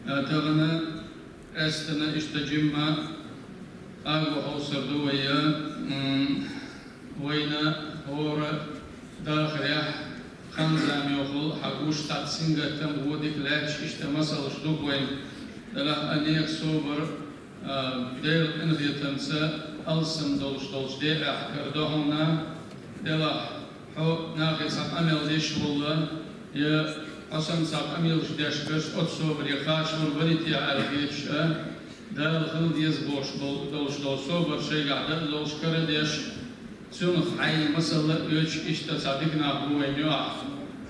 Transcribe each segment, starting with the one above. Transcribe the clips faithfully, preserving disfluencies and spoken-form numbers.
Тахана эстана иштта жимма агу хьовсар ду вайя, м, вайна хӀора дахарехь ханзам йохул хьагуш цхьа сингаттам водик лаьтташ иштта масалаш ду вайн. Делахь а нех собар, а, Делан къинхетамца алсам долуш долчу декъехь карадо хьуна, делахь хьо нахе цхьа къамел деш волла, я хьо санна цхьа къамелаш деш берш оцу собаре кхачалур барий те аьлла хеташ а, Дала хила деза бохуш бол-, долуш долу собар шайгахь дан а долуш кара а деш, цунах хьайн масалла а оьцуш иштта цхьа дика нах бу вайн юьхь.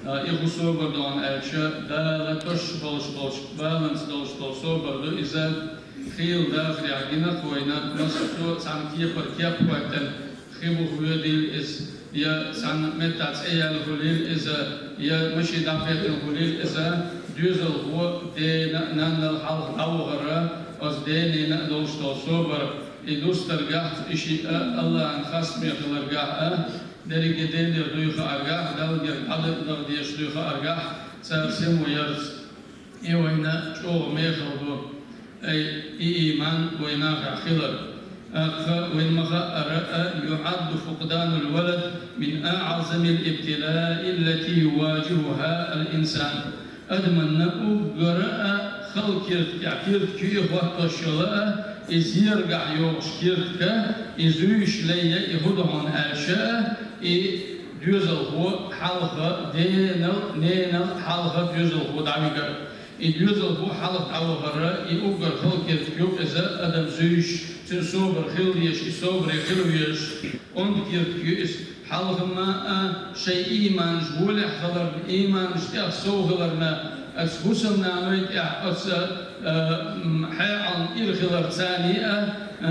А, и хӀун собар ду хьуна аьлча, Дала тосуш болуш болчу баланца долуш долу собар ду иза, хийла дахарехь гина а вайна, массо а цхьана кепара кеп а хӀоьттина, хи буха воьдийла иза, я цхьана меттахь цӀе яьлла хуьлийла иза, я машен дӀакхеттина хуьлийла иза, доьзалхо дена а, наннал хьалха дӀавахара, оцу ден-ненан а долуш долу собар, и дустаргахь а, и шиъ а Аллахьан хастаме хиларгахь а, дерриге Делера дуй хааргахь, Далла герга дӀадала дезаш дуй хааргахь, цара сема ярца. И вайна чӀогӀа мехала бу, ай, и ийман вайнахехь хилар. ТӀаккха вайн ма-хаъара а, يعد فقدان الولد من أعظم الابتلاء التي يواجهها الإنسان. Адаманна уггара а хала киртка, киртка ю и хӀоттош йолу а, и зергахь йогӀуш киртка, и зуьйш лайя, и хӀун ду хьуна аьлча а, и доьзалхо хьалха, денал, ненал хьалха доьзалхо дӀавигар. И доьзалхо хьалха дӀавахара, и уггар хала киртка ю иза адам зуьйш, цуьнан собар хила дезаш, и собаре хила везаш, онда киртка ю иза. Хьалха ма а шайн ийманаш волехь хиларна, ийманаш тӀех сов хиларна, аса хӀусамнаной тӀехь оцу, а, м, хьекъална ира хиларца а, а,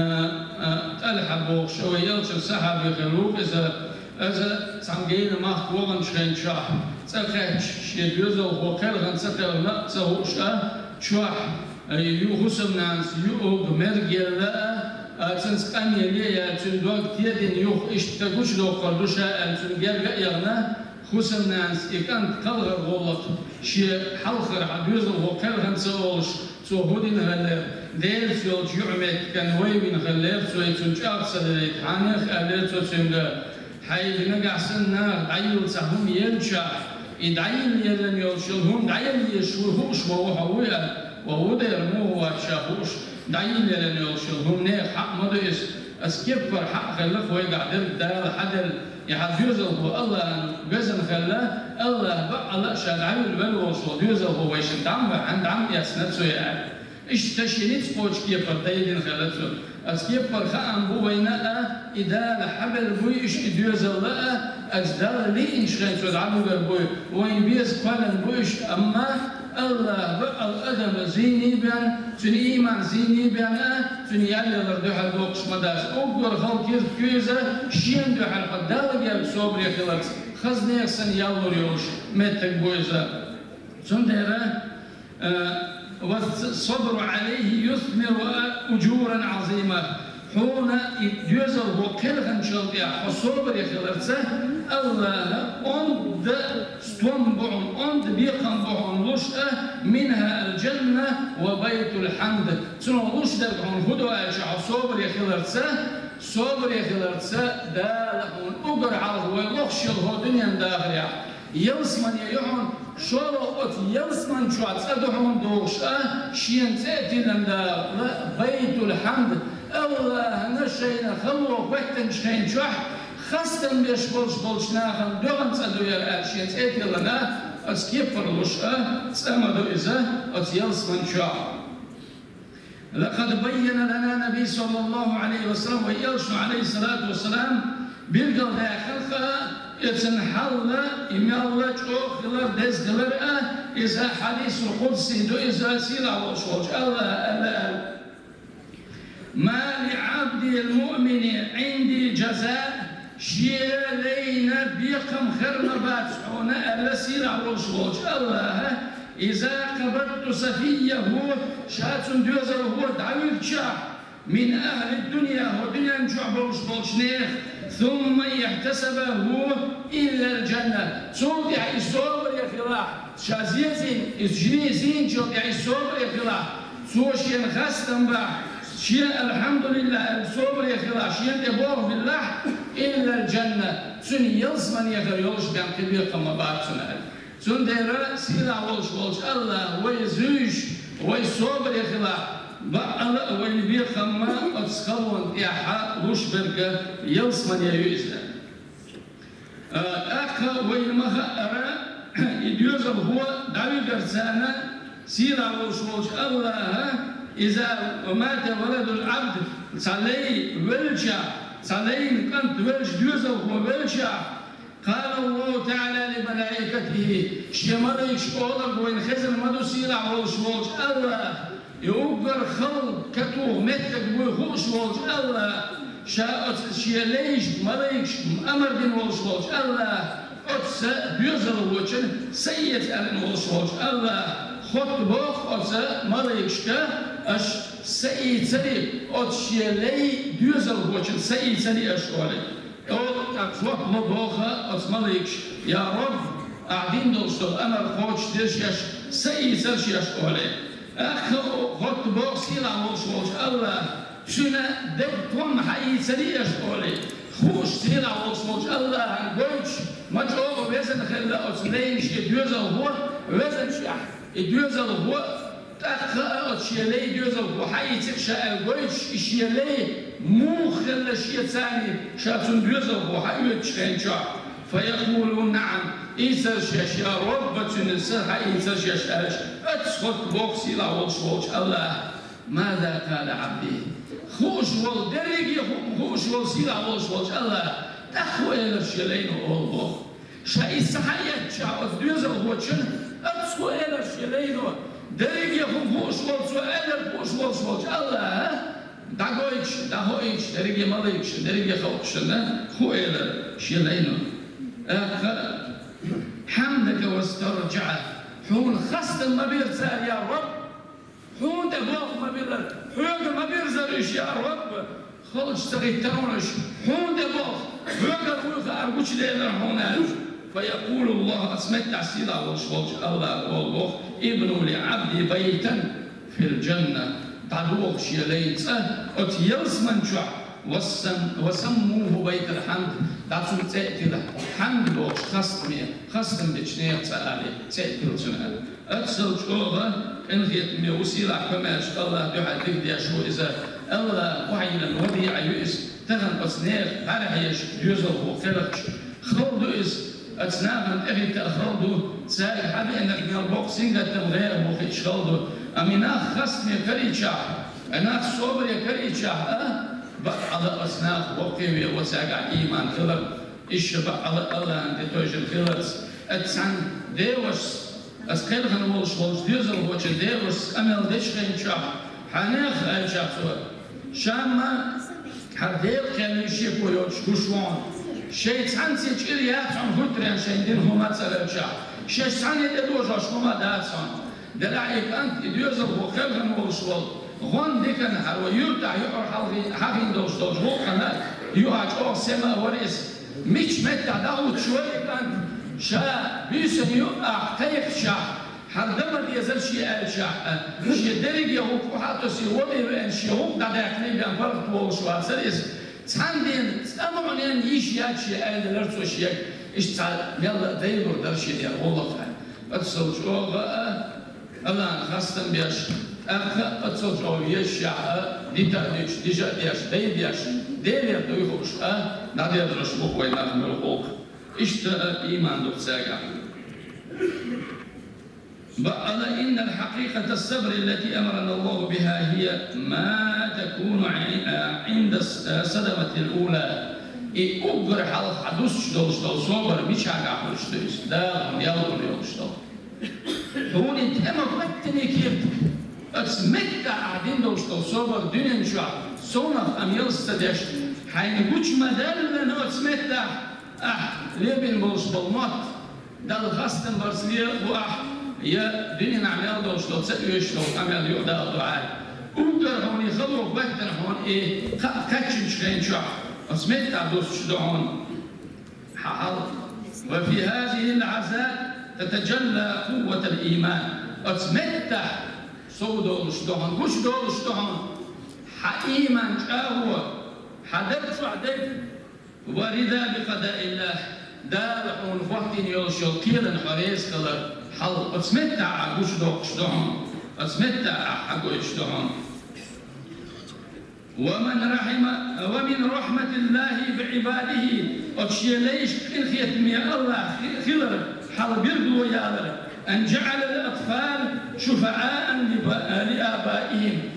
а, ТӀалхьа бохуш, вай элчан сахьаби хир ву иза, иза цхьана гена махка ваханчу хенчохь, цӀа кхаьчча, шен доьзалхо кхелхина ца кхелхина а ца хууш а, чохь, ю хӀусамнанас юург мерг елла а, а, цуьнца къамел е яьлла, цуьнан дог тедина юха иштта гучудоккхур ду ша аьлла, цуьнан герга а яхана, хӀусамнанас и кӀант кхалхар гӀуллакх шен хьалхара хьан доьзалхо кхелхина ца олуш, цо хӀун дина хиллера, Делаца йолчу юьхьметтиган вай вина хиллера цо, и цунна чӀагӀ ца дилийта, хьанех аьллера цо цуьнга, хьайга нагахь санна наха дӀайилла цхьа хӀума еллачохь, и дӀайилла еллина йолуш йолу хӀума дӀаелла езаш ву хууш ма ву хьо вуй аьлла, ва ву дера муха вац ша хууш, дӀайилла еллина йолуш йолу хӀума нехан хьакъ ма ду иза, аса кеппара хьакъ хилла вайгахь дерг Дала хьаделла, и хьан доьзалхо Аллахьан везан хилла, Аллахь бакъ а ша дӀавилла велла волуш волу доьзалхо вайшинна дӀа ма ваьхьна, дӀа ма эцна цо аьлла. Иштта шен ницкъ кхочу кепара дайдина хилла цо. Аса кеппара хаам бу вайна а, и Дала хьабелла буй уьш и доьзалла а, аса Далла лиъначу хенахь цо дӀавуьгур буй, вайна беза кхоьллина бу уьш, амма Аллахь бакъал адам зийний бен, цуьнан ийман зийний бен а, цуьнан ял ялар дуьхьал доккхуш ма дац. Уггар хала киртка ю иза, шена дуьхьал хьо Далла герга собаре хиларца, хаза нехан санна ял лур йолуш меттиг бу иза. Цундела, э, والصبر عليه يثمر أجورا عظيمة. Хьуна и доьзалхо кхелхинчул тӀаьхьа хьо собаре хиларца, Аллахьа онда стом бу хьуна, онда бекхам бу хьуна луш а, منها الجنة وبيت الحمد. Цунах луш дерг хьуна хӀун ду аьлча, хьо собаре хиларца, собаре хиларца Дала хьуна угар хьалха вай лохуш йолу хӀо дуьненан дахарехь. Ялсамане ю хьуна, шолгӀа оцу ялсаман чохь цӀа ду хьуна догӀуш а, шена цӀе а тиллина Дала, Байтул-Хьамд, Аллахьана шайна хало хӀоьттинчу хен чохь хастам беш болуш болчу нахана доьгӀна цӀа ду яра аьлла шена цӀе а тиллина, оцу кепара луш а, цӀа ма ду иза оцу ялсаман чохь. لقد بين لنا النبي صلى الله عليه وسلم, вай элчано, عليه الصلاة والسلام, билгалдаьккхина хьа, и цуьнан хьал а, и мелла чӀогӀа хилар, деза хилар а, иза хьадисул къудси ду, иза сийлахь волуш волчу Аллаха аьлла аьлла: ما لعبدي المؤمن عندي جزاء, шен лайна бекхам хир ма бац хьуна аьлла сийлахь волуш волчу Аллаха, إذا قبضت صفيه, ша цуьнан доьзалхо дӀавигча, من أهل الدنيا, хӀокху дуьнен чохь болуш болчу нехан, ثم احتسبه إلا الجنة, цул тӀаьхьа и собаре хилахь, ша зезийна, иза жине зийначул тӀаьхьа и собаре хилахь, Цо шена хастам бахь, шен алхьамдулиллахӀ аьлла собаре хилахь, шена тӀе болх биллахь, إلا الجنة, цуьнан ялсамане хир йолуш бен кхин бекхам ма бац цунна аьлла. Цундела сийлахь волуш волчу АллахӀа вай зуьйш, вай собаре хилахь, баккъала а вайна бекхам оцу халонан тӀехь луш берг ялсамане ю иза. ТӀаккха вайна ма-хаъара, и доьзалхо дӀавигар царна, сийлахь волуш волчу АллахӀа, إذا مات ولد العبد, цхьа лай велча, цхьа лайна кӀант велча, доьзалхо велча, قال الله تعالى لملائكته, шен малайкашка олург вайна хезна ма ду сийлахь волуш волчу АллахӀа, и уггар хала катоха меттиг буй хууш волчу АллахӀа, ша оцу шен лайшка малайкашка амар дина волуш волчу АллахӀа, оцу доьзалхочун са эца аьлла волуш волчу АллахӀа, хоттабоху оцу малайкашка, аша са ийцаре, оцу шен лай доьзалхочун са ийцаре аша олий. ТӀаккха жоп ма боху оцу малайкаша: «Я Рабб, ахь дина долуш долу амар кхочушдира шаьш, са ийцара шаьш», олий. ТӀаккха хоттабоху сийлахь волуш волчу АллахӀа: «Цуьнан деган том хьаийцарий аша?» олий. Хууш сийлахь волуш волчу АллахӀана гойтуш, ма чӀогӀа везна хилла оцу лайна шен доьзалхо, везначохь и доьзалхо, тӀаккха а оцу шен лай доьзалхо хьаийцира ша аьлла гойтуш, и шен лай муха хилла шен царний ша цунна доьзалхо хьаоьцучу хенчохь, فيقول: نعم, ийцара шаьш, я Рабб, цуьнан са хьаийцара шаьш аьлча, оцу хоттабоху сийлахь волуш волчу АллахӀа: ماذا قال عبدي؟ Хууш волу, дерриге а хууш волу сийлахь волуш волчу АллахӀа, тӀаккха хӀун элира шен лайно олу боху. Ша и са хьаэцча оцу доьзалхочун, оцу хӀун элира шен лайно, дерриге а хӀума хууш волу, цо аьлларг хууш волуш волчу АллахӀа, дӀагойтуш, дӀахоуьйтуш дерриге а малайкашна, дерриге а халкъашна хӀун элира шен лайно. ТӀаккха: حمدك واسترجعه, хьуна хастам ма бира цара, я Рабб, хьуна тӀе болх ма биллара, хьоьга ма бирзара уьш, я Рабб, халчу ца хӀиттара хьуна уьш, хьуна тӀе болх, хьоьгара вуй хаар гучуделира хьуна аьлла. فيقول الله, оцу меттехь сийлахь волуш волчу АллахӀа олу боху: ابنوا لعبدي بيتا في الجنة, дӀадоху шен лайна цӀа оцу ялсаман чохь, وسم-, وسموه بيت الحمد, дӀа цунна цӀе а тилла, хьамд бохуш, хастаме, хастам бечу нехан цӀа алий, цӀе а тилла цунна аьлла. Оццул чӀогӀа къинхетаме ву, сийлахь, комаьрша АллахӀан дуьхьа дика деш ву иза. АллахӀан охьайиллина вадиӀа ю иза. Тахана оцу нехан гӀара хьежаш доьзалхо кхелхича, хала ду иза. Оцу нахана тӀехӀитта а хала ду. Цаьрга хьабеанарг мел боккха сингаттам, гӀайгӀа бу хиъча хала ду. Амма и нах хастаме карийчахь, и нах собаре карийчахь а, баккъала оцу наха боккхаве во цаьргахь ийман хилар. Иштта баккъала АллахӀана тӀетевжина хиларца, оцу цхьана девашас, аса кхелхина волуш волчу доьзалхочун девашас къамел дечу хенчохь, хьанех аьлча цо, ша-м хӀара Делан кхел шеко йоцуш гуш ву хьуна. Шайн цхьаьнца чӀир яц хьуна хӀуьттаренна шайна дина хӀума а ца хилчахь, шаьш цхьаьна тӀедожош хӀума а дац хьуна. Делахь и кӀант, и доьзалхо кхелхина волуш волу, гӀон дикана хӀара вай юьртахь юкъара хьалхи-, хьахийна долуш долчу гӀуллакхана юкъахь чӀогӀа сема а вара иза. Мичча меттахь дӀахӀуттуш вара и кӀант, ша буьйсанна юкъахь кхайкхичахь, хӀара дан ма дезара шен аьлчахь а, шен дерриге гӀуллакх охьа а тосий, вале а веана, шен гӀуллакх дӀадаьккхина бен паргӀат волуш вацара иза. Цхьана дийнахь цкъа мукъаненна йиш яц шен аьлла делара цо шега, иштта цхьа мелла а дайлур дара шен дера гӀуллакх аьлла. Оццул чӀогӀа а АллахӀана хастам беш, тӀаккха а оццул чӀогӀа везачохь а дита а дуьтуш, дижа а деш, дай а деш, Делера дуй хууш а дӀадерзош бу вай нах муьлхха а. Иштта а ийман ду-кх цаьргахь. Баккъала, إن الحقيقة الصبر التي أمرنا الله بها هي ما تكون عن-، عند الصدمة الأولى. И уггар хьалха хьан дуссуш долуш долу собар мичахь хуьлуш ду иза? Дала хьуна ял лур йолуш долу. Хьуна и тӀеман хӀоьттиниг хир ду, оцу меттахь ахь дина долуш долу собар дуьнен чохь, совнаха къамел ца деш, хьайна гучу ма-даьллина оцу меттахь ахь лебина болуш болу мотт, Далла хастам барца лела а бу ахь, я дуьненахь мел долуш долу ца оьшуш долу къамел юкъадала ду ахь. Уггар хьуна и хало хӀоьттина хьуна и кхаъ кхаьчначу хен чохь, оцу меттахь дуссуш ду хьуна хьан хьал. وفي هذه اللحظات تتجلى قوة الإيمان. Оцу меттахь Сов долуш ду хьуна, гучу долуш ду хьуна хьан ийман чӀагӀо, хьан даг чохь дерг, ва рида би къадаиллахӀ, Дала хьуна хӀоттийна йолуш йолу кхелана хьо реза хилар, хьал оцу меттахь а гучудоккхуш ду хьуна, оцу меттахь а хьагойтуш ду хьуна. Ва ман рахима, ва мин рахматиллахи би ибадихи, оцу шен лайшка къинхетаме Аллах хи-, хилар, хьал билгало ялар, ан жаъала ал-атфал шуфаъан ли ба-, ли абаихим.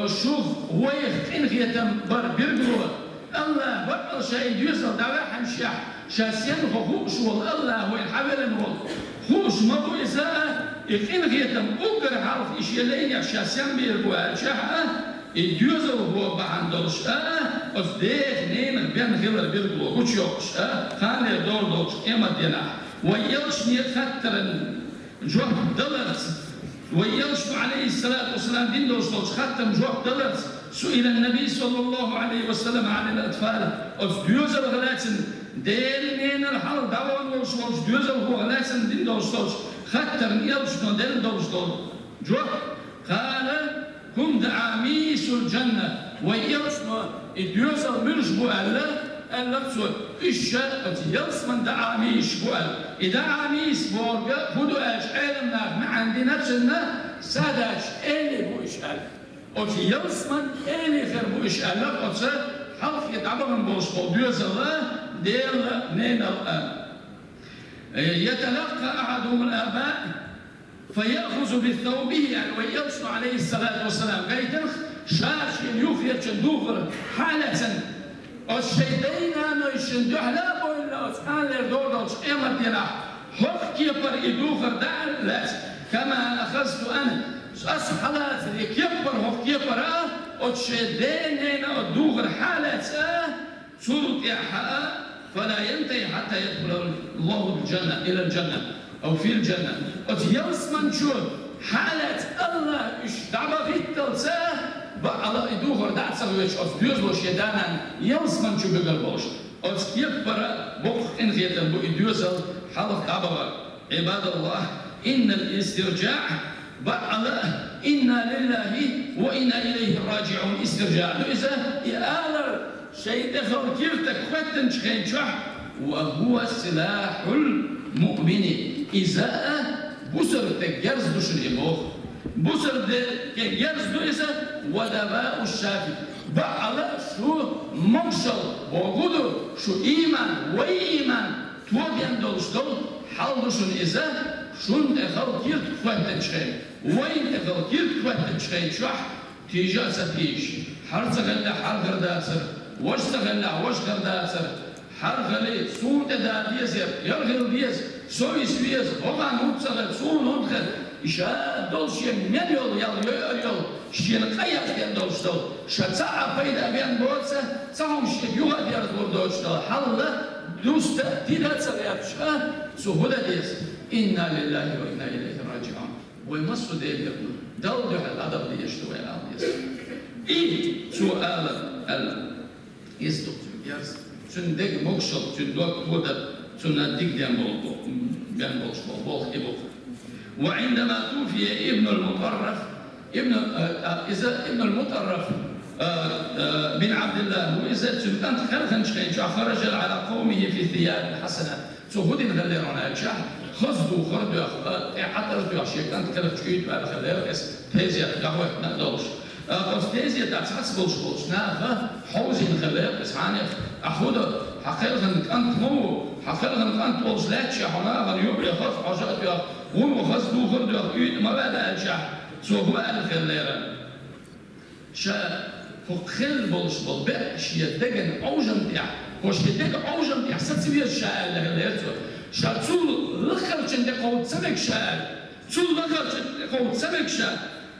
Шух вайх къинхетам бар билгало, Аллах бакъал ша и доьзал дӀаваьхьанашехь, ша сенна хо хууш волу Аллах вайна хьавеллина волу. Хууш ма бу иза а, и къинхетам уггар хьалха и шен лайнех ша сенна бийр бу аьлчахь а, и доьзалхо бахьана долуш а, оцу дех-ненах бен хилар билгало гучуйоккхуш а, кханера дора долчу къематдийнахь. Вай элчане хаттаран жоп даларца, вай элчано, алейхиссалату вассалам, дина долуш долчу хаттарна жоп даларца, суила ан-Наби, саллаллаху алейхи ва саллам, анил атфал, оцу доьзалх лаьцна, дена-ненал хьалха дӀавахана волуш волчу доьзалхох лаьцна дина долуш долчу хаттарна элчано делла долуш долу жоп. Къала: «Хум даамисул жанна». Вай элчано и доьзал муьлш бу аьлла, аьлла цо, уьш ша оцу ялсаман даамиш бу аьлла. И даамис бохург хӀун ду аьлча, Ӏеламнаха маьӀна дина цунна, садач эли бу уьш аьлла. Оцу ялсаман эли хир бу уьш аьлла, оцу хьалхе дӀабахана болуш болу доьзал а, дена-ненал а. Яталакка ахьадухумул аба, фа яхузу би саубихи, аьлла вай элчано, алейхиссалату вассалам, гайтарх, ша шена юххерчун духар хьа а лаьцна, оцу шайн дай-нанойшна дуьхьал а бовлла, оцу кханлера дора долчу къематдийнахь хӀокху кепара и духар дӀа а лаьцна, кама ахазту ана, ас хьалацаре кепара, хӀокху кепара а, оцу шайн ден-ненан оцу духар хьа а лаьцна, цул тӀаьхьа а, фала янтахи хьатта ядхула Аллаху аль-жанна, илал-жанна, ау фил-жанна. Оцу ялсаман чу хьа а лаьцна Аллах уьш дӀабахитталца, бакъала и духар дӀа а ца хьоьцуш, оцу доьзало шен да-нана ялсаман чу буьгур болуш. Оцу кепара боккха къинхетам бу и доьзал хьалха дӀабахар. Ӏибадаллахь, иннал истиржаъ, бакъала, инна лиллахи ва инна илайхи раджиун, истиржаъ ду иза, и алар шайн тӀехула киртаг хоьттинчу хен чохь, ва хӀува силахьул муъмини, иза а бусалба стеган герз ду шуна и боху. Бусалба стеган герз ду иза, ва даваъу шафи, бакъала шу могушалла боху ду, шу ийман, вай ийман, тобен долуш долу хьал ду шуна иза, шуна тӀехула киртаг хоьттинчу хен, вайна тӀехула киртаг хоьттинчу хен чохь тийжа а ца тийжаш, хьара ца хиллехь хьара хир дацара, важа ца хиллехь важа хир дацара, хьара хили, суна тӀе да деза, яра хила деза, со виса веза, хӀокхарна хӀунда ца хила, суна хӀунда хила, и ша долу шен мен йолу ял йойур йолу, шена къа яздина долуш долу, ша цхьа а пайда бен боцу, цхьа хӀума шега юха а дерзалур доцуш долу хьал а, дуста а, тида а ца гӀерташ а, цо хӀун дан деза? Инна лиллахи ва инна илайхи раджиун. Вай массо а Делера ду. Далла дуьхьал адам дезаш ду вай ала деза. И цо ала, аьлла. Иза ду цуьнан герз. Цуьнан дега могушалла, цуьнан дог тодар, цунна дика ден болу, бен болуш болу болх и бу. Ва Ӏиндама туфия ибнул Мутарраф, ибну, а, а, иза ибнул Мутарраф, а, а, бин Абдуллах, ву иза цуьнан кӀант кхелхинчу хен чохь, хаража ала къавмихи фи сиябин хьасана. Цо хӀун дина хиллера аьлча, хаза духар а доьху, а, тӀе Ӏатар а доьху, шен кӀант кхелхинчу уьйту аьлла хиллера, иза тезет дӀахӀоьттина а долуш. Оцу тезетахь цхьацца болуш болчу наха хьовзийна хиллера иза хьанех: «Ахь хӀун до, хьан кхелхина кӀант ма ву, хьан кхелхина кӀант волуш лаьтташ хьо нахана юкъе хаза хьожа а тоьху, вуно хаза духар а доьху, уьйтӀа ма ваьлла», аьлча, цо хӀун аьлла хиллера? Ша хӀокху хилла болуш болу бӀе шен деган Ӏовжам тӀехь, хӀо шен деган Ӏовжам тӀехь са ца веза ша аьлла хиллера цо. Ша цул лахарчун тӀе кховда ца мега ша аьлла. Цул лахарчун тӀе кховда ца мега ша.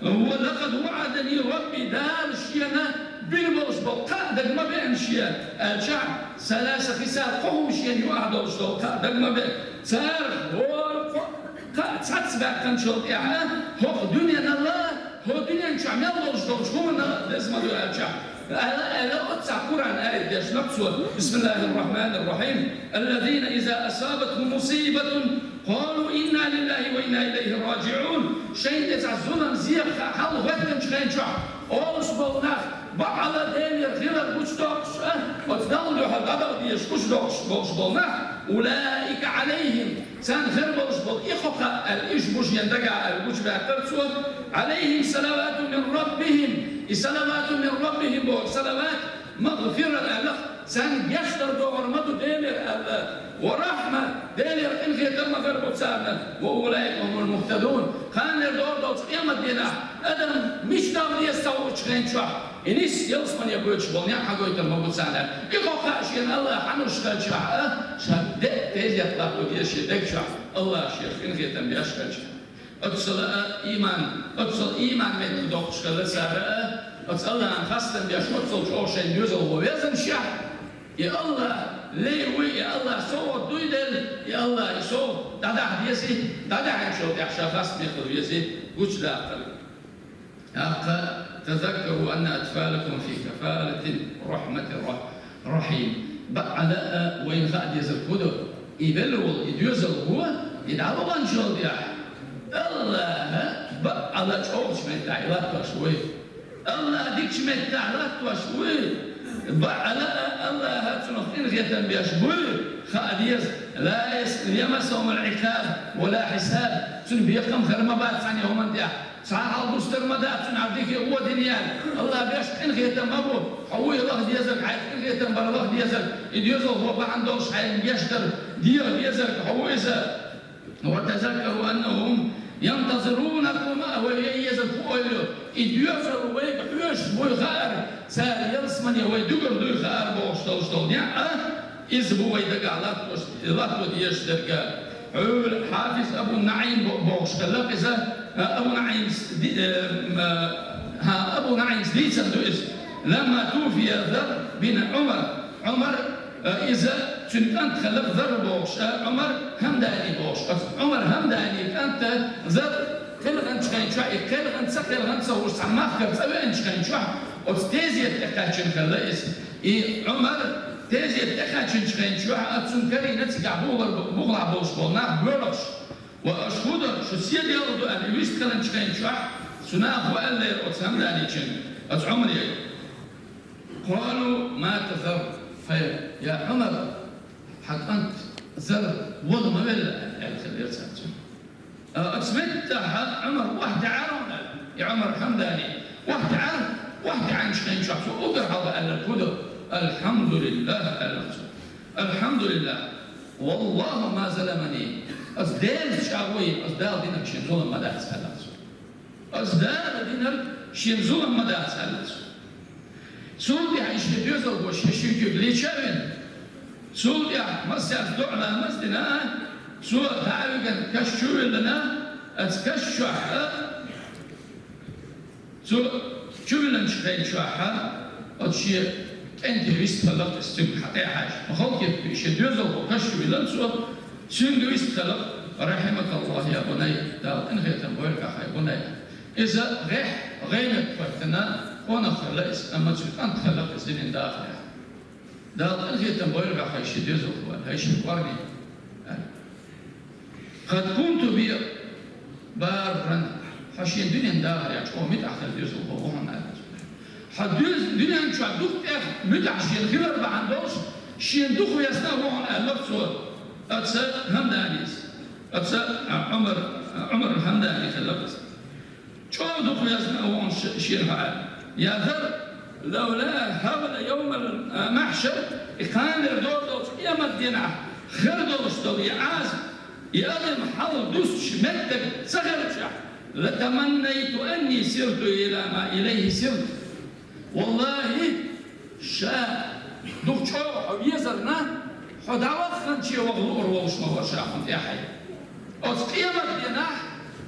Ва лакъад ваӀадани Рабби, Дала шена бина болуш болу кхаъ дага ма беана шен, аьлча, саласа хисал, кхо хӀума шена юкъахь долуш долу кхаъ дага ма беана. Царах хӀора кхо кхаъ цхьацца баьккхинчул тӀаьхьа, хӀокху дуьненал а, хӀокху дуьнен чохь мел долуш долчу хӀуманал а деза ма ду аьлча, аьлла, аьлла, оццахь Къуръан аят дешна цо: Бисмиллахир Рахманир Рахим. Аллазина иза асабатхум мусибатун, къалу инна лиллахи ва инна илайхи раджиун. Шайна тӀе цхьа зулам, зехьа хьал чохь олуш болу нах, бакъала Делера хилар гучудоккхуш а, оцу Далла дуьхьал дӀадала дезаш гучудоккхуш болуш болу нах, улаика Ӏалайхим, царна хир болуш болу и кхо кхаъ аьлла, уьш бу шена дагахь аьлла гучубаьккхира цо, Ӏалайхим салавату мин раббихим, и салавату мин раббихим боху салават, магъфира аьлла, царна гечдар догӀур ма ду Делера аьлла, ва рахьма, Делера къинхетам ма хир бу царна, ва улаика хумул мухтадун. Кханера догӀур долчу къематдийнахь адам мича далла деза ца хуучу хен чохь, и нисса ялсамане гойтуш болу некъ хьагойтур ма бу царна. И кхо кхаъ шена АллахӀа хьануш хилчахь а, ша де а тезет латто деза шен даг чохь, АллахӀа шех къинхетам беш хилчахь. Оццул а ийман, оццул ийман меттиг доккхуш хилла цара а, оцу АллахӀан хастам беш, оццул чӀогӀа шайн доьзалхо везанашехь, и АллахӀ лей вуй, и АллахӀ совгӀат дуй делла, и АллахӀ и совгӀат дӀадахьа дезий, дӀадаьхьначул тӀаьхьа ша хастаме хила везий, гучудаккхар. ТӀаккха, тазаккару анна атфалакум фи кафалати рахмати рахим. Бакъала а вайна хаа дезарг хӀун ду? И велла волу, и доьзалхо, и дӀаваханчул тӀаьхьа АллахӀа бакъала чӀогӀачу меттехь и латтош вуй. АллахӀа дикачу меттехь латтош вуй. Бакъала а АллахӀа цунах къинхетам беш буй, хаа деза, ла яс-, ямассахумул Ӏикъаб ва ла хьисаб, цуьнан бекхам хир ма бац цхьана а хӀуманна тӀехь. Цхьа а хьал дустар ма дац цуьнан дика а, гӀо а дина яьлла. АллахӀ беш къинхетам ма бу, хьо вуй лаха дезарг, хьайх къинхетам бара лаха дезарг, и доьзалхо бахьана долуш хьайна гечдар деха дезарг хьо ву иза. Ва тазаккару аннахум янтазирунакум, а вай ян езарг хӀун ойла ю? И доьзал вайга хьоьжуш буй хаьара, цара ялсамане вай дуьгур дуй хаьара бохуш долуш долу некъ а, иза бу вай дагахь латтош, латто дезаш дерг а. Хьуьлла Хьафиз Абу НаӀим бо-, бохуш хилла иза, а, Абу НаӀимс ди-, э, м, а, хьа, Абу НаӀимс дийцина ду иза. Ламма туфия Зар бин Ӏумар. Ӏумар, а, иза цуьнан кӀант хилла Зар бохуш, а, Ӏумар ХӀамдани бохуш. Оцу Ӏумар ХӀамдани кӀант Зар кхелханчу хен чохь, и кхелхана ца, кхелхана ца хууш цхьана махкара цӀа веанчу хен чохь, оцу тезета тӀекхаьчна хилла иза. И Ӏумар тезета тӀекхаьчначу хен чохь, оцу цунна карийна цигахь бухалара бу-, бухалахь болуш болу нах боьлхуш. Ва аша хӀун до, шу сен делла ду аьлла, и вистхиланчу хен чохь, цу наха хӀун аьллера оцу ХӀамданичуьнга, оцу Ӏумаре? Къалу мата Зар, хьай, я Ӏумар, хьан кӀант Зар вала ма велла, аьлла хилира цара цуьнга. А, оцу меттехь Ӏумар охьатаьӀара хьуна, и Ӏумар ХӀамдани охьатаьӀара, охьатаьӀначу хен чохь цо уггар хьалха аьлларг хӀун ду? «Алхьамдулиллах», аьлла цо. «Алхьамдулиллах. Валлаху ма заламани». Ас Делаца чӀагӀо йина, ас Дала динарг шен зулам ма дац, аьлла цо. Ас Дала динарг шен зулам ма дац, аьлла цо. Цул тӀаьхьа и шен доьзалхо шен шин куьг лийча а вина, цул тӀаьхьа массаьрца доӀа ламаз а дина, цо дӀа а вигина, каш чу а виллина, оцу каш чохь а, цо чу виллинчу хен чохь а, оцу шен кӀентий вистхилла иза цуьнга хьан тӀе а хьаьжна. Ма хала кепара и шен доьзалхо каш чу виллина цо, цуьнга вистхилла, «Рахьимакаллах, я бунай», Дала къинхетам бойла хьан, хьай бунай. Иза гӀехь, гӀеметтахӀоьттина къонах хилла иза, амма цуьнан кӀант хилла иза динан дахарехь. Дала къинхетам бойла хьан, хьай шен доьзалхо, хьай шен кӀорни. «Къад кунта би барран», хьо шен дуьненан дахарехь чӀогӀа муьтӀахь хилла доьзалхо ву хьуна, аьлла цо. Хьо дуьз-, дуьнен чохь дукха тӀех муьтӀахь шена хилар бахьана долуш, шена дукха везна а ву хьуна, аьлла цо. Оцу ХӀамданис, оцу Ӏумар, Ӏумар ХӀамдани хилла иза. ЧӀогӀа дукха везна а ву хьуна ш-, шена хьо, аьлла. Я Зар, лавла хьавла йовмал, а, махьшар, и кханера догӀу долчу къематдийнахь хир долуш долу и Ӏазап, и адам хьал дустуш меттиг ца хилчахь, латаманнайту анни сирту ила ма илайхи сирт. Валлахи, ша дукха чӀогӀа хьо везарна, хьо дӀавахханче ваха луур волуш ма вара ша хьуна тӀаьхье. Оцу къематдийнахь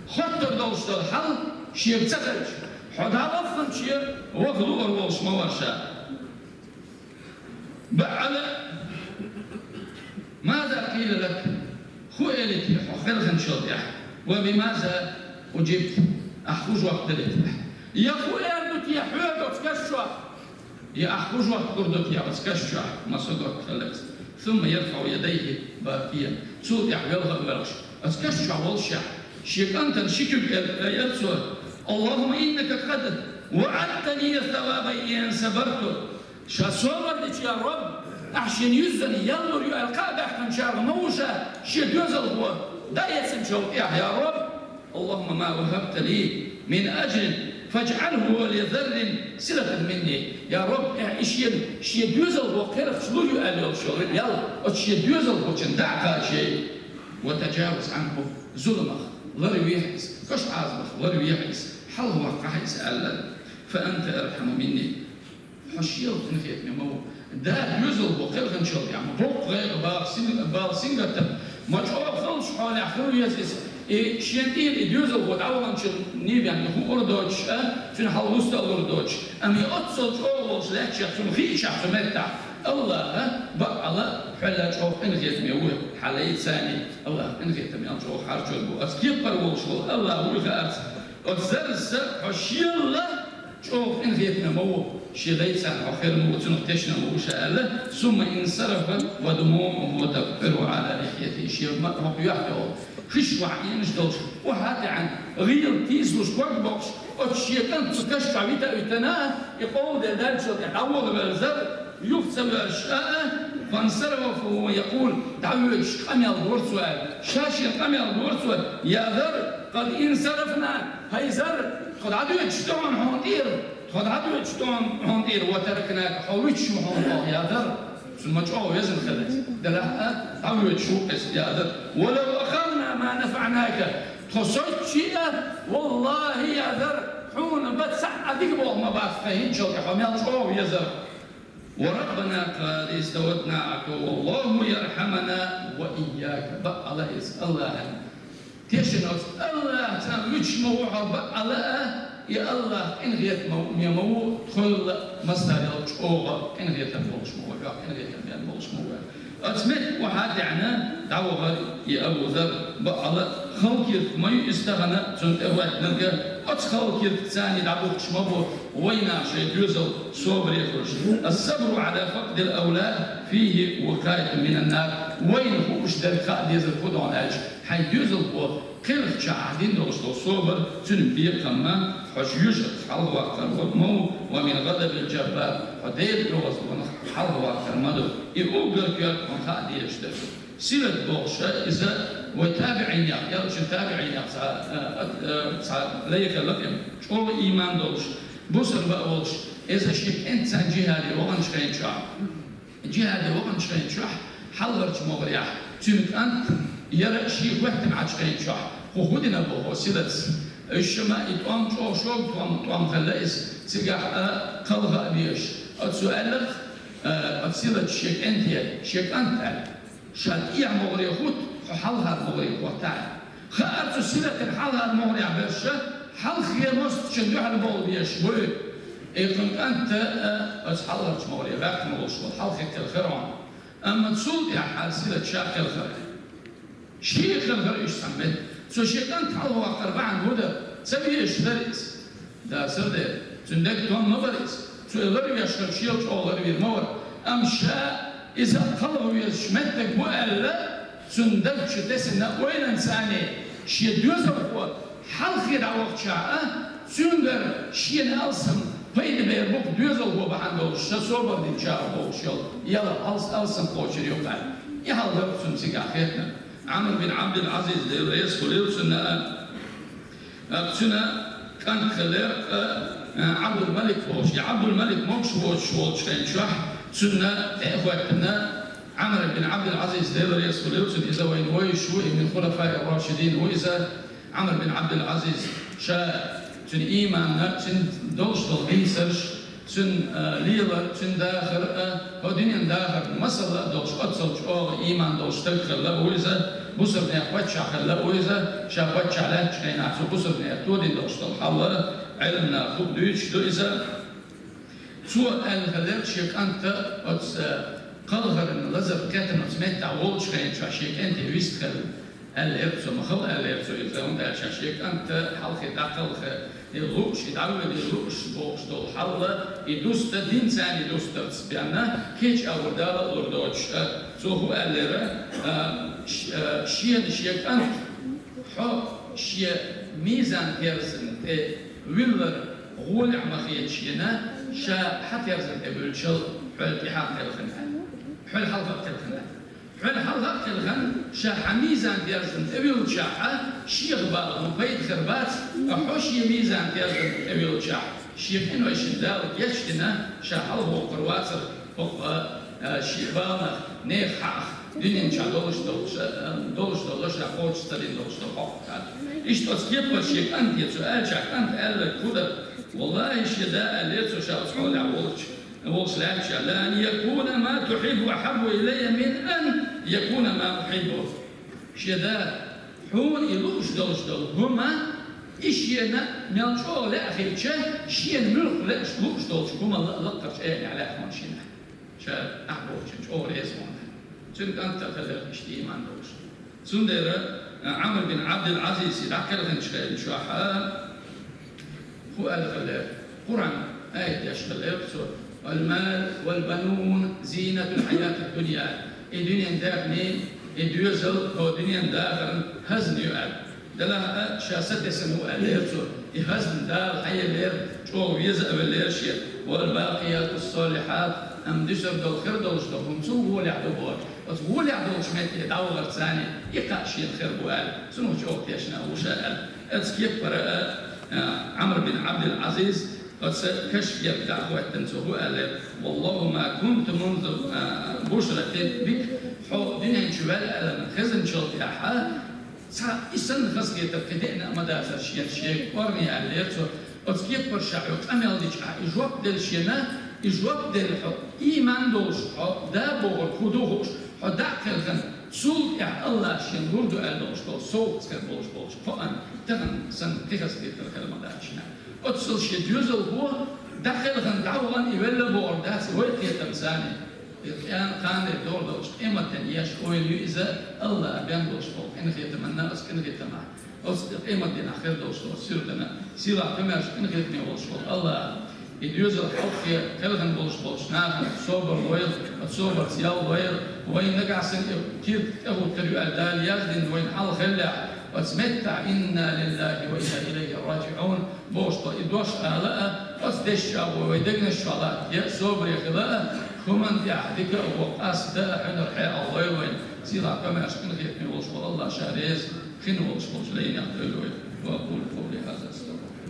хоттур долуш долу хьал шега ца хилча, хьо дӀавахханче ваха луур волуш ма вара ша. Баъала, маза къийла лак, хӀун элира те хьо хелханчул тӀаьхьа? Ва бимаза уджибт, ахь хӀун жоп делира те? Я хӀун эр ду те хьоьга оцу каш чохь? Я ахь хӀун жоп лур ду те оцу каш чохь, ма со готта хилла иза? Сумма ярфау ядайхи бакиян. Цул тӀаьхьа велха а воьлхуш, оцу каш чохь волушехь, шен кӀантана ши куьг эр-, эр цо: «Аллахумма иннака къад وأعطتني ثواب يوم صبرت. Ша собар дича, я Рабб, ахь шена юьззина ял лур ю аьлла кхаъ баьхкинчарах ма ву ша, шен доьзалхо дӀаэцначул тӀехьа, я Рабб, اللهم ما وهبت لي من أجر فاجعله لذر صلة مني. Я Рабб, э, и шен, шен доьзалхо кхерахча лур ю аьлла йолуш йолу ял, оцу шен доьзалхочунна дӀа а кхачий. وتجاوز عنه, зуламах ларвехьа иза, каш Ӏазапах ларвехьа иза, хьалхаваккхахьа иза аьлла. فأنت أرحم مني. Хьо шел къинхетаме ма ву. Да доьзалхо кхелхинчул тӀехьа ма боккха гӀайгӀа, бала син-, бала сингаттам, ма чӀогӀа халчу хьолехь хила веза иза. И шен тӀера и доьзалхо дӀаваханчул нийбен и хуур доцуш а, цуьнан хьал вуста а лур доцуш. Амма и оццул чӀогӀа волуш лаьттачех цунна хиъчахь цу меттахь, АллахӀа баккъала хьоьлла чӀогӀа къинхетаме ву хьан лайца царний, АллахӀа къинхетам мел чӀогӀа хьарчор бу. Оцу кепара волуш волу АллахӀ вуй хаарца, оцу зарраса хьо шелла чӀогӀа къинхетаме ма ву, шен лайца хьо хир ма ву, цунах тешна ма ву ша аьлла, ثم انصرف ودموعه تفيض على لحيته, шен ма-, хӀокху юьхь тӀехула хиш ваьӀнаш долуш, охьа а тӀаьхьна, гӀийла тийсалуш ког боккхуш, оцу шен кӀант цу каш чохь вита а витина, и къовладелла даьллачул тӀаьхьа дӀаволавелла зар, юха ца воьрзуш а, а, فانصرف وهو يقول, дӀавоьдуш къамел дора цо аьлла. Ша шена къамел дора цо: يا ذر، قد انصرفنا, хӀай зар, тхо дӀадоьдуш ду хьуна хьуна тӀера, тхо дӀадоьдуш ду хьуна тӀера, وتركناك, хьо вуьтуш ву хьуна тхо, я зар. Цунна ма чӀогӀа везна хилла иза. Делахь а, дӀавоьдуш ву иза, я зар. ولو أخذنا ما نفعناك, тхо соцчий а, валлахӀи, я зар, хьуна бан цхьа а дика болх ма бац тхайн хӀинчул тӀе, хьо мел чӀогӀа везара. وربنا قد استودعناك والله يرحمنا وإياك. Баккъала иза АллахӀан тешна, оцу АллахӀца вуьтуш ма ву хьо баккъала а, и АллахӀ къинхетаме ма ву, тхоьлла массарел чӀогӀа къинхетам болуш ма ву, хьох къинхетам бен болуш ма ву. Оцу метта охьа а тӀаьхьна, дӀавахара и Абу Зар, баккъала хала киртиг ма ю иза тахана цунна тӀехӀоьттинарг, оцу хала киртигца царний дӀабухкуш ма бу вайнах шайн доьзал собаре хуьлуш. الصبر على فقد الأولاد فيه وقاية من النار. Вайна хууш дерг хаа дезарг хӀун ду аьлча, хьайн доьзалхо кхелхича ахь дина долуш долу собар, цуьнан бекхам ма, хьо жоьжахатех хьалхаваккхар ма ву, ومن غضب الجبار, хьо Делан оьгӀазлонах хьалхаваккхар ма ду. И уггар коьрта хьуна хаа дезаш дерг. Сират бохуш иза вай табиӀинех, элчан табиӀинех цхьа, а, а, а, цхьа лай хилла кхин, чӀогӀа ийман долуш, бусалба а волуш, иза шен кӀентан джихаде ваханчу хенчохь, джихаде ваханчу хенчохь, хьалхарчу могӀарехь, цуьнан кӀант яра шен хӀоьттина Ӏачу хенчохь, хӀун хӀун дина боху Сирата. Уьш ма и тӀом чӀогӀа шога тӀом, тӀом хилла иза, цигахь а кхалха а везаш. Оцо аьлларх, а, оцу Сирата шен кӀанте, шен кӀант аьлла. Ша тӀехьа могӀаре хӀутту, хьо хьалхара могӀаре хӀоттахьа. Хаьара цу Сиратан хьалхара могӀарехь берш хьалххе мостагӀчунна дуьхьал бовла безаш бу. И кхуьнан кӀант а оцу хьалхарчу могӀаре ваьккхина волуш волу хьалхе кхелхира хьуна. Амма цул тӀаьхьа Сират ша кхелхира. Ша кхелхира уьш цхьана метта. Цо шен кӀант хьалхаваккхар бахьана хӀун дара? Ца везаш дара иза. Дацара дера, цуьнан дагна тӀом ма бара иза. Цо и ларвеш хилча, шел чӀогӀа ларвийр ма вара. Амма ша иза кхалха везаш меттиг ву аьлла, цуьнан даг чу тесна ойланца царний, шен доьзалхо хьалхе дӀавахча а, цуьнгара шена алсам пайда бер бу-кх доьзалхо бахьана долуш, ша собар динчарах бохуш йолу, яла алс-, алсам кхочур ю-кх аьлла. И хьал дара цунна цигахь хетта. Ӏамр бин Ӏабдул-Ӏазиз, Дела реза хуьлийла цунна, а, Цуьнан кӀант хилира, а, а, Ӏабдул-Малик волуш. И Ӏабдул-Малик могуш воцуш волчу хенчохь, цунна тӀе а хӀоьттина, Ӏамр бин Ӏабдул-Ӏазиз, Дела реза хуьлийла цунна, иза вайна вевзаш ву, и мин хулафаир-рашидин ву иза, Ӏамр бин Ӏабдул-Ӏазиз. Ша цуьнан ийманна, цуьнан долуш долу дийцарш, цуьнан, а, лелар, цуьнан дахар, а, хӀокху дуьненан дахар масала а долуш, оццул чӀогӀа ийман долуш стаг хилла а ву иза, бусалбанех паччахь хилла а ву иза, ша паччахь лаьттачу хенахь цу бусалбанех тодина долуш долу хьал а, Ӏеламнаха хӀума дуьйцуш ду иза. Цо аьлла хилира шен кӀанта оцу, а, кхалхаран лазар кхетта оцу меттехь волчу хенчохь шен кӀанте вистхилла. Аьллера цо, ма хала аьллера цо иза, хӀунда аьлча шен кӀант хьалхе дӀакхалха, и лууш, и дӀавоьду, и лууш бохуш долу хьал, и дуста динца, и дустарца бен, кхечу агӀор Дала а лур доцуш. Цо хӀун аьллера, а, ш-, а, шена шен кӀант хьо шен мизан-терзан тӀе виллар, гӀолехь ма хетта шена, ша хьан терзан тӀе вуьллучул хьол тӀаьхьа кхелхина аьлла. Хьол хьалха кхелхина аьлла. Хьол хьалха кхелхина, ша хьан мизан терзан тӀе вуьллучохь, шех бала хӀун пайда хир бац, ткъа хьо шен мизан терзан тӀе вуьллучохь, шен къиношна Дала гечдина, ша хьалхавоккхур вацара, хӀокху, а, шен баланах, нехан хьаах, дуьнен чохь долуш долуш, а, долуш долу, ша кхочуш ца дина долуш долу хьокъ хӀара. Иштта оцу кепара шен кӀанте цо аьллачохь, кӀанта аьлларг хӀун дара? Валлахьи, шен да аьллера цо ша оцу хьолехь волчу, волуш лаьттачохь: «Ла ан якуна ма тухьиббу ахьаббу илайя мин ан якуна ма ухьиббу». Шен да, хьуна и лууш долуш долу хӀума, и шена мел чӀогӀа лаьа хилча, шена муьлхха лаьаш лууш долчу хӀума ла-, лакхарчу Ӏелехь лаьа хьуна шена. Ша ахь бохучун чӀогӀа реза ву хьуна. Цуьнан кӀант а хилира иштта ийман долуш. Цундела, а, Ӏамр бин Ӏабдул-Ӏазизе дӀакхелхинчу хенан чохь, а, хӀун аьлла хилла? Къуръан аят деш хилла цо: «Вал-мал вал-банун зинатул хьаятид дунья». И дуьнен даьхни, и доьзал, хӀо дуьнен дахаран хазна ю аьлла. Делахь а ша сатесна ву аьллера цо. И хазна Дала хьаеллера, чӀогӀа веза а веллера шен. «Вал бакъиятус-салихьат», амма дуьсур долу хир долуш долу хӀума цул гӀолехь ду боху. Оцу гӀолехь долчу метте дӀавахар царна и кхаъ шена хир бу аьлла, цунах чӀогӀа тешна а ву ша аьлла. Оцу кепара а, а, Ӏамр бин Ӏабдул-Ӏазиз оцу кашф герга дӀа а хӀоьттина цо хӀун аьллера: «Валлахьи ма кунту мунзу, а, бушрати бик». Хьо дуьнен чу ваьлла аьлла хезначул тӀаьхьа цхьа и санна хазахетар кхин деана а ма дацара шена шен кӀорне аьллера цо. Оцу кепара ша хьоьга къамел дича ахь и жоп делла шена, и жоп делла хьо, ийман долуш хьо, да бохург хӀун ду хууш, хьо дӀа а кхелхина, цул тӀаьхьа Аллахьа шена лур ду аьлла долуш долу совгӀатах болуш болчу кхоан тахана санна кхин хазахетар хир ма дац шена. Оццул шен доьзалхо дӀакхелхина, дӀавахана и велла бохург дац вай кхетам царна. И кхана, кхана дер догӀу долчу къематдийнахь еш ойла ю иза, Аллахьа бен болуш болу къинхетаманна, оцу къинхетамах. Оцу къематдийнахь хир долуш долу сирдана, сийлахь, комаьрша, къинхетаме волуш волу Аллахьа и доьзал хьалххе кхелхина болуш болчу нахана собар лойла, оцу собарца ял лойла, вайн нагахь санна и киртиг тӀехӀуттур ю аьлла Дала яздина вайна хьалха хиллехь, оцу меттехь «Инна лиллахьи ва инна илайхьи раджиӀун» бохуш долу и дош ала а, оцу дешча вай, вай дегнаш чохь латта собаре хила а, хӀуманна тӀехь дика а, вон къаста а хьуьнар хьекъал лойла вайна. Сийлахь, комаьрша, къинхетаме волуш волу Аллахь ша реза хин волуш волчу лайнех дойла вай. Ва акъулу къавли хьаза, астагъфируллахь.